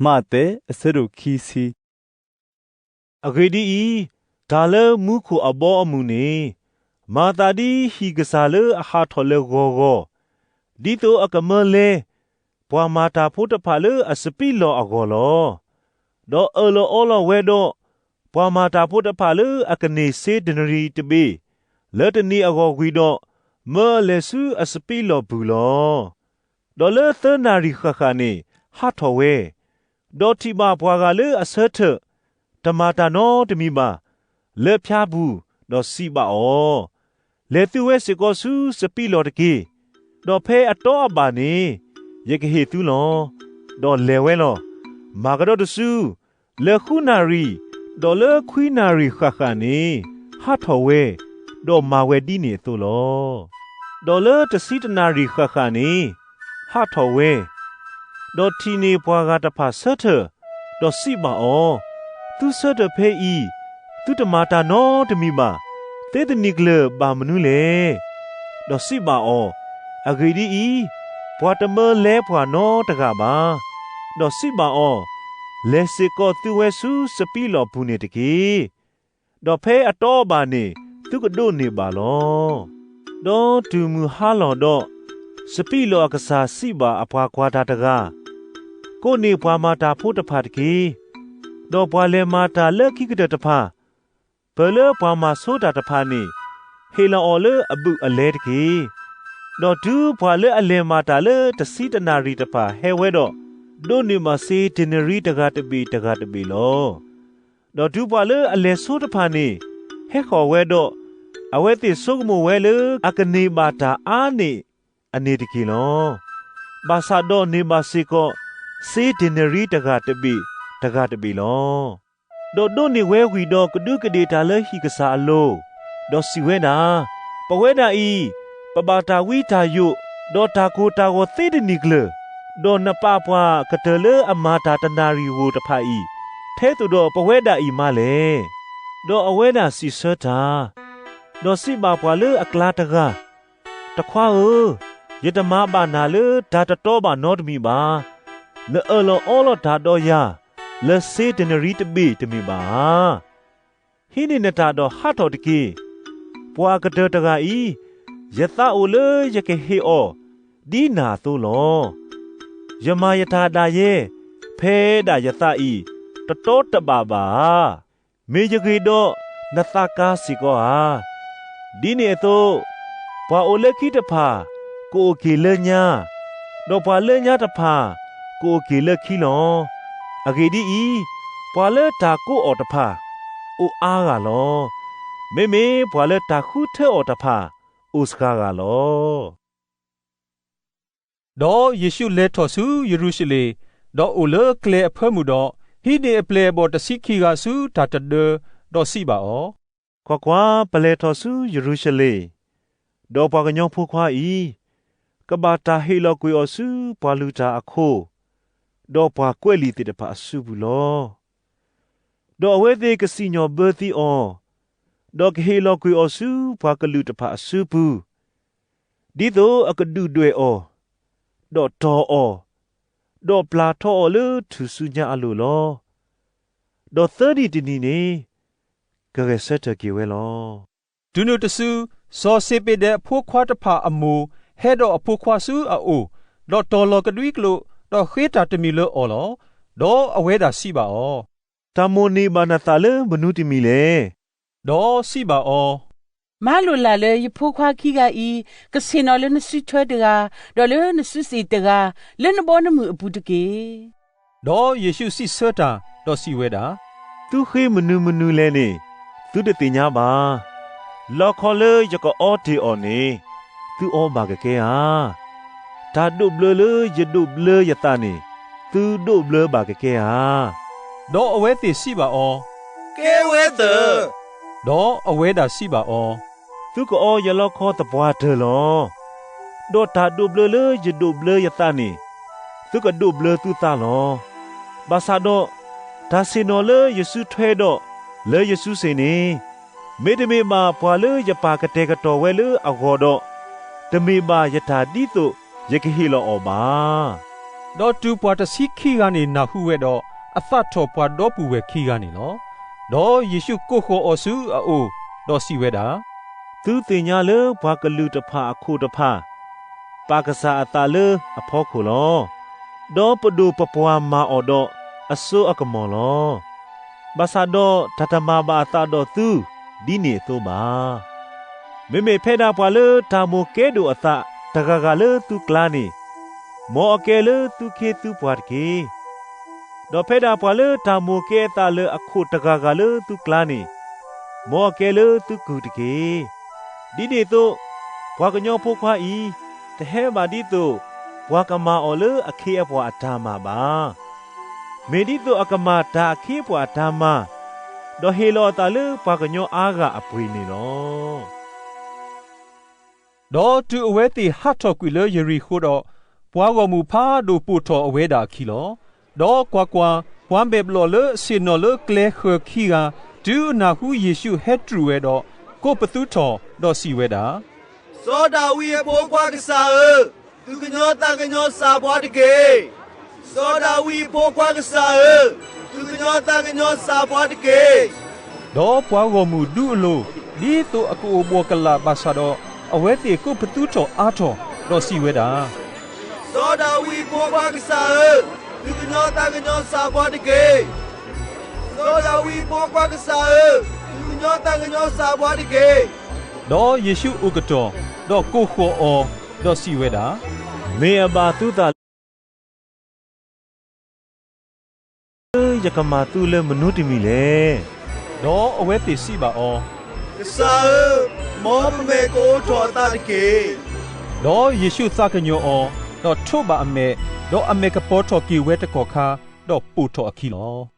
မးသဲ အဆၢဒိၣ်ခံဆံ. အဂ့ၢ်ဒ်အံၤ, တၢ်လၢမူခိၣ်အဘီအမုၢ်န့ၣ်, မၤသးဒ်ဟံၣ်ကစၢ်လၢအဟးထီၣ်လၢဂီၤဂီၤ, ဒ်သိးအကမၢလဲ ပှၤမၤတၢ်ဖိတဖၣ်လၢအစပံးလီၢ်အဂီၢ်လီၤ. ဒီးအၢၣ်လီၤအီလီၤဝဲဒီး ပှၤမၤတၢ်ဖိတဖၣ်လၢအကန့ၢ်စ့ဒ့နရံၤတဘ့ၣ် လၢတနံၤအဂီၢ်ဝံၤဒီး, မၢအလဲၤဆူအစပံးလီၢ်ပူၤလီၤ. ဒီးလၢသၢနၣ်ရံၣ်ဃၣ်ဃၣ်န့ၣ် ဟးထီၣ်ဝဲ, ဒီးထံၣ်ဘၣ်ပှၤဂၤလၢအဆၢထၢၣ်, တမၤတၢ်နီတမံၤဘၣ်, လၢဖၠါပူၤ, ဒီးစံးဘၣ်အီၤ, လဲၤသုဝဲစ့ၢ်ကီးဆူစပံးလီၢ်တက့ၢ်. ဒီးဖဲအတီအဘၣ်န့ၣ်, ယကဟ့ၣ်သုလီၤ. ဒီးလဲၤဝဲလီၤ. မၤကဒီးတစု, လၢဃုနၣ်ရံၣ်, ဒီးလၢခွံနၣ်ရံၣ်ဃၣ်ဃၣ်န့ၣ်, ဟးထီၣ်ဝဲ, ဒီးမၤဝဲဒ်န့ၣ်အသိးလီၤ. ဒီးလၢတဆံတနၣ်ရံၣ်ဃၣ်ဃၣ်န့ၣ်, ဟးထီၣ်ဝဲ, ဒီးထံၣ်န့ၢ်ပှၤဂၤတဖၣ်ဆၢထၢၣ်, ဒီးစံးဘၣ်အီၤ, သုဆၢထၢၣ်ဖဲအံၤ, သုတမၤတၢ်နီတမံၤဘၣ်, သ့တနံၤကျၢၤဘၣ်မနုၤလဲၣ်. ဒီးစံးဘၣ်အီၤ, အဂ့ၢ်ဒ်အံၤ, ပှၤတမၢလဲပှၤနီတဂၤဘၣ်. ဒီးစံးဘၣ်အီၤ, လဲၤစ့ၢ်ကီးသုဝဲဆူစပံးလီၢ်ပူၤန့ၣ်တက့ၢ်. ဒီးဖဲအတီအဘၣ်န့ၣ်, သုကဒိးန့ၢ်ဘၣ်လီၤ. ဒီးတုၤမုၢ်ဟါလီၤဒီး, စပံးလီၢ်အကစၢ်စံးဘၣ်အပှၤကွၢ်တၢ်တဂၤ, ကိးန့ၢ်ပှၤမၤတၢ်ဖိတဖၣ်တက့ၢ်. ဒီးပှၤလဲၤမၤတၢ်လၢခံကတၢၢ်တဖၣ်, ပၢၢ်လၢပှၤမၤဆိတၢ်တဖၣ်န့ၣ်, ဟ့ၣ်လီၤအီၤလၢအဘူးအလဲတက့ၢ်. ဒီးတုၤပှၤလၢအလဲၤမၤတၢ်လၢတဆံတနၣ်ရံၣ်တဖၣ်ဟဲဝဲဒီး, ဒိးန့ၢ်ဘၣ်စ့ဒ့နရံၤတဂၤတဘ့ၣ်တဂၤတဘ့ၣ်လီၤ. ဒီးတုၤပှၤလၢအလဲၤဆိတဖၣ်န့ၣ်, ဟဲဃီၤဝဲဒီး, အဝဲသ့ၣ်ဆိကမိၣ်ဝဲလၢအကန့ၢ်ဘၣ်တၢ်အါန့ၢ်အန့ၣ်တက့ၢ်လီၤ. ဘၣ်ဆၣ်ဒီးန့ၢ်ဘၣ်စ့ၢ်ကီး, စ့ဒ့နရံၤတဂၤတဘ့ၣ်တဂၤတဘ့ၣ်လီၤ. ဒီးဒိးန့ၢ်ဝဲဝံၤဒီးကဒူးကဒ့ၣ်တၢ်လၢဟံၣ်ကစၢ်အလိၤ, ဒီးစံးဝဲဒၣ်, ပဝဲဒၣ်အံၤ, ပဘၣ်တၢ်ဝံတၢ်ယိး, ဒီးတၢ်ကိၢ်တၢ်ဂီၤသ့တနံၤကျၢၤ, ဒီးနပာ်ပှၤကတၢၢ်လၢအမၤတၢ်တနၣ်ရံၣ်ဧိၤတဖၣ်အံၤ, ထဲသိးဒီးပဝဲဒၣ်အံၤမးလဲၣ်. ဒီးအဝဲဒၣ်စံးဆၢတၢ်, ဒီးစံးဘၣ်ပှၤလၢအကျါတဂၤ, တခွါဧၢ, ယတမၤဘၣ်နၤလၢတၢ်တတီဘၣ်နီတမံၤဘၣ်. နအၢၣ်လီၤအီလီၤတၢ်ဒီးယၤ, လၢစ့ဒ့နရံၤတဘ့ၣ်တမ့ၢ်ဘၣ်ဧါ. ဟံးန့ၢ်နတၢ်ဒီးဟးထီၣ်တက့ၢ်. ပှၤကတၢၢ်တဂၤအံၤ, ယသးအိၣ်လၢယကဟ့ၣ်အီၤ, ဒ်နၤအသိးလီၤ. ယမၤယတၢ်ဒၣ်ယဲ, ဖဲဒၣ်ယသးအံၤ, တတီတဘၣ်ဘၣ်ဧါ. မ့ၢ်ယဂ့ၢ်ဒီးနသးကါစ့ၢ်ကီးဧါ. ဒ်န့ၣ်အသိး, ပှၤအိၣ်လၢခံတဖၣ်, ကအိၣ်က့ၤလၢညါ, ဒီးပှၤလၢညါတဖၣ်, ကအိၣ်က့ၤလၢခံလီၤ. အဂ့ၢ်ဒ်အံၤ, ပှၤလၢတၢ်ကိးအီၤတဖၣ်, အိၣ်အါဂၤလီၤ. မ့မ့ၢ်ပှၤလၢတၢ်ဃုထၢအီၤတဖၣ်, အိၣ်စှၤဂၤလီၤ. ဒီးယ့ၣ်ရှူးလဲၤထီၣ်ဆူယရူၤၡလ့ၣ်, ဒီးအိၣ်လၢကျဲအဖၢမုၢ်ဒီး, ဟံးန့ၢ်အပျဲၢ်အဘီၣ်တဆံခံဂၤဆူတၢ်တဒၢ, ဒီးစံးဘၣ်အီၤ, ကွၢ်ကွၢ်, ပလဲၤထီၣ်ဆူယရူၤၡလ့ၣ်, ဒီးပှၤကညီဖိခွါအံၤ, ကဘၣ်တၢ်ဟ့ၣ်လီၤကွံာ်အီၤဆူပှၤလုၢ်တၢ်အခိၣ်, ဒီးပှၤကွဲးလံာ်သ့ၣ်တဖၣ်အစုပူၤလီၤ. ဒီးအဝဲသ့ၣ်ကစံၣ်ညီၣ်ဘၢသံအီၤ, ဒီးကဟ့ၣ်လီၤကွံာ်အီၤဆူပှၤကလုာ်တဖၣ်အစုပူၤ, ဒ်သိးအကဒုၣ်ဒွဲၣ်အီၤ, ဒီးတီၢ်အီၤ, ဒီးပျၢ်ထီအီၤလၢထူၣ်စုညါအလိၤလီၤ. ဒီးသၢနံၣ်တနံၣ်န့ၣ်, ကဂဲၤဆၢထၢၣ်က့ၤဝဲလီၤ. တုၤနုၤတစု, စီၤစ့းဘ့းဒဲးအဖိခွါတဖၣ်အမိၢ်ဟဲဒီးအဖိခွါဆူအအိၣ်, ဒီးတီၢ်လီၤကဒွံကျိာ်, ဒီးဃ့တၢ်တမံၤလၢအီၤလီၤ. ဒီးအဝဲဒၣ်စံးဘၣ်အီၤ, တၢ်မိၣ်န့ၢ်ဘၣ်နသးလၢမနုၤတမံၤလဲၣ်. ဒီးစံးဘၣ်အီၤ, မၤလိာ်လၢ်လၢယဖိခွါခံဂၤအံၤ, ကဆ့ၣ်နီၤလၢနစုထွဲတဂၤ, ဒီးလၢနစုစ့ၣ်တဂၤ, လၢနဘီနမုၢ်အပူၤတက့ၢ်. ဒီးယ့ၣ်ရှူးစံးဆၢတၢ်, ဒီးစံးဝဲဒၣ်, သုဃ့မနုၤမနုၤလဲၣ်န့ၣ်, သုတသ့ၣ်ညါဘၣ်. လီခီလၢယကအီတ့ၢ်အီၤန့ၣ်, သုအီဘၣ်ကကဲဧါ. တၢ်ဒိးဘျၢလၢယဒိးဘျၢယသးန့ၣ်, သုဒိးဘျၢဘၣ်ကကဲဧါ. ဒီးအဝဲသ့ၣ်စံးဘၣ်အီၤ, ကဲဝဲသၢၣ်. ဒီးအဝဲဒၣ်စံးဘၣ်အီၤ, သုကအီယလီခီသပှၢ်တၢၢ်လီၤ. ဒီးတၢ်ဒိးဘျၢလၢယဒိးဘျၢယသးန့ၣ်, သုကဒိးဘျၢသုသးလီၤ. ဘၣ်ဆၣ်ဒီး, တၢ်ဆ့ၣ်နီၤလၢယစုထွဲဒီးလၢယစုစ့ၣ်န့ၣ်, မ့တမ့ၢ်ဘၣ်ပှၤလၢယပာ်ကတဲာ်ကတီၤဝဲလၢအဂီၢ်ဒီး, တမ့ၢ်ဘၣ်ယတၢ်ဒ်သိးယကဟ့ၣ်လီၤအီၤဘၣ်. ဒီးတုၤပှၤတဆံခံဂၤန့ၣ်နၢ်ဟူဝဲဒီး, အသးထီၣ်ပှၤဒီပုၢ်ဝဲၢ်ခံဂၤန့ၣ်လီၤ. ဒီးယ့ၣ်ရှူးကိးဃီၤအီၤဆူအအိၣ်, ဒီးစံးဝဲဒၣ်, သုသ့ၣ်ညါလၢပှၤကလုာ်တဖၣ်အခိၣ်တဖၣ် ပာ်ကစၢ်အသးလၢအဖီခိၣ်လီၤ. ဒီးပဒိၣ်ပပှၢ်မၤအီၤဒီးအစိအကမီၤလီၤ. ဘၣ်ဆၣ်ဒီးတၢ်တမၤဘၣ်အသးဒီးသုဒ်န့ၣ်အသိးဘၣ်. မ့မ့ၢ်ဖဲဒၣ်ပှၤလၢတၢ်မိၣ်ကဲဒိၣ်အသးတဂၤဂၤလၢသုကျါန့ၣ်, မ်အကဲလၢသုခ့သုပှၤတက့ၢ်. ဒီးဖဲဒၣ်ပှၤလၢတၢ်မိၣ်ကဲအသးလၢအခိၣ်တဂၤဂၤလၢသုကျါန့ၣ်, မ်အကဲလၢသုကုၢ်တက့ၢ်. ဒ်န့ၣ်အသိး, ပှၤကညီဖိခွါအံၤ တဟဲဘၣ်ဒ်သိးပှၤကမၤအီၤလၢအခ့အပှၤအတၢ်မၤဘၣ်. မ့ၢ်ဒ်သိးအကမၤတၢ်အခ့အပှၤအတၢ်မၤ, ဒီးဟ့ၣ်လီၤအသးလၢပှၤကညီအါဂၤအပှ့ၤန့ၣ်လီၤ. ဒီးတုၤအဝဲသ့ၣ်ဟးထီၣ်ကွံာ်လၢယရံၤဃိဒီး, ပှၤဂီၢ်မုၢ်ဖးဒိၣ်ပိာ်ထီၣ်အဝဲဒၣ်အခံလီၤ. ဒီးကွၢ်ကွၢ်, ပှၤမဲာ်ဘျီၣ်လၢအဆ့ၣ်နီၤလၢကျဲဃၢၤခံဂၤ, တုၤနၢ်ဟူယ့ၣ်ရှူးဟဲတြူာ်ဝဲဒီး, ကိးပသူထီၣ်, ဒီးစံးဝဲဒၣ်, စီၤဒၤဝံးအဖိခွါကစၢ်ဧၢ, သူၣ်ကညီၤသးကညီၤစၢ်ပှၤတက့ၢ်. စီၤဒၤဝံးအဖိခွါကစၢ်ဧၢ, သူၣ်ကညီၤသးကညီၤစၢ်ပှၤတက့ၢ်. ဒီးပှၤဂီၢ်မုၢ်ဒူအလိၤ, ဒ်သိးအကအိၣ်ဘှီၣ်ကလာ်ဘၣ်ဆၣ်ဒီး, အဝဲသ့ၣ်ကိးပသူထီၣ်အါထီၣ်, ဒီးစံးဝဲဒၣ်, စီၤဒၤဝံးအဖိခွါကစၢ်ဧၢ, သူၣ်ကညီၤသးကညီၤစၢ်ပှၤတက့ၢ်. စီၤဒၤဝံးအဖိခွါကစၢ်ဧၢ, သူၣ်ကညီၤသးကညီၤစၢ်ပှၤတက့ၢ်. ဒီးယ့ၣ်ရှူးအိၣ်ကတီၢ်, ဒီးကိးဃီၤအီၤ, ဒီးစံးဝဲဒၣ်, မ့ၢ်အဘၣ်သုသးလၢ ယကမၤသုလၢမနုၤတမံၤလဲၣ်. ဒီးအဝဲသ့ၣ်စံးဘၣ်အီၤ, ကစၢ်ဧၢ, မ်ပမဲာ်ကအိးထီၣ်အသးတက့ၢ်. ဒီးယ့ၣ်ရှူးသးကညီၤအီၤ, ဒီးထိးဘၣ်အမဲာ်, ဒီးအမဲာ်ကပီၤထီၣ်က့ၤဝဲတကီၢ်ခါ, ဒီးပိာ်ထီၣ်အခံလီၤ.